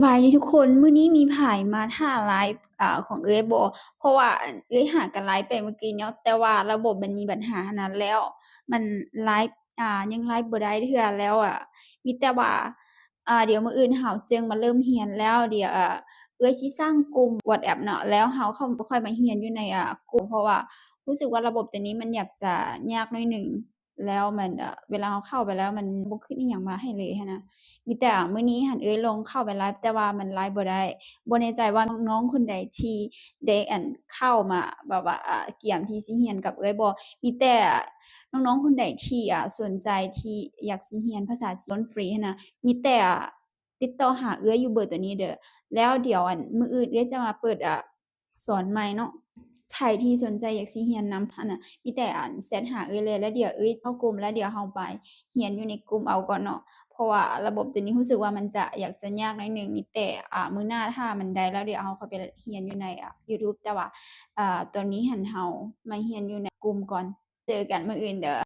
ສະບາຍດີທຸກຄົນ, ມື້ນີ້ມີໃຜມາຖ້າໄລຟ໌ ອາ ຂອງເອື້ອຍບໍ່? ເພາະວ່າ ອັນ ເອື້ອຍຫາກໍໄລຟ໌ໄປມື້ກີ້ເນາະ, ແຕ່ວ່າລະບົບມັນມີບັນຫາຫັ້ນນະ, ແລ້ວມັນໄລຟ໌ ອາ ຍັງໄລຟ໌ບໍ່ໄດ້ເທື່ອ, ແລ້ວ ອາ ມີແຕ່ວ່າ ອາ ດຽວມື້ອື່ນເຮົາຈຶ່ງມາເລີ່ມຮຽນ, ແລ້ວດຽວ ອາ ເອື້ອຍຊິສ້າງກຸ່ມ WhatsApp ເນາະ, ແລ້ວເຮົາຄ່ອຍມາຮຽນຢູ່ໃນ ອາ ກຸ່ມ, ເພາະວ່າຮູ້ສຶກວ່າລະບົບໂຕນີ້ມັນຢາກຈະຍາກໜ້ອຍໜຶ່ງ. ແລ້ວມັນ ເອີ ເວລາເຮົາເຂົ້າໄປແລ້ວມັນບໍ່ຂຶ້ນອີ່ຫຍັງມາໃຫ້ເລີຍຫັ້ນນະ. ມີແຕ່ມື້ນີ້ຫັ້ນເອື້ອຍລອງເຂົ້າໄປໄລຟ໌ ແຕ່ວ່າມັນໄລຟ໌ບໍ່ໄດ້. ບໍ່ແນ່ໃຈວ່ານ້ອງໆຄົນໃດທີ່ໄດ້ ອັນ ເຂົ້າມາແບບວ່າ ອາ ກຽມທີ່ຊິຮຽນກັບເອື້ອຍບໍ່? ມີແຕ່ນ້ອງໆຄົນໃດທີ່ ອາ ສົນໃຈທີ່ຢາກຊິຮຽນພາສາຈີນຟຣີຫັ້ນນະ, ມີແຕ່ ອາ ຕິດຕໍ່ຫາເອື້ອຍຢູ່ເບີໂຕນີ້ເດີ. ແລ້ວດຽວ ອັນ ມື້ອື່ນເອື້ອຍຈະມາເປີດ ອາ ສອນໃໝ່ເນາະ. ໃຜທີ່ສົນໃຈຢາກຊິຮຽນນຳຫັ້ນນະ ມີແຕ່ ອັນ ແຊັດຫາເອື້ອຍເລີຍ, ແລ້ວດຽວເອື້ອຍເຂົ້າກຸ່ມ ແລ້ວດຽວເຮົາໄປຮຽນຢູ່ໃນກຸ່ມເອົາກ່ອນເນາະ, ເພາະວ່າລະບົບໂຕນີ້ຮູ້ສຶກວ່າມັນຈະ ຢາກຈະຍາກໜ້ອອຍໜຶ່ງ. ມີແຕ່ ອາ ມື້ໜ້າຖ້າມັນໄດ້ແລ້ວ ດຽວເຮົາຄ່ອຍໄປຮຽນຢູ່ໃນ ອາ YouTube, ແຕ່ວ່າ ອາ ຕອນນີ້ຫັ້ນເຮົາມາຮຽນຢູ່ໃນກຸ່ມກ່ອນ. ເຈີກັນມື້ອື່ນເດີ.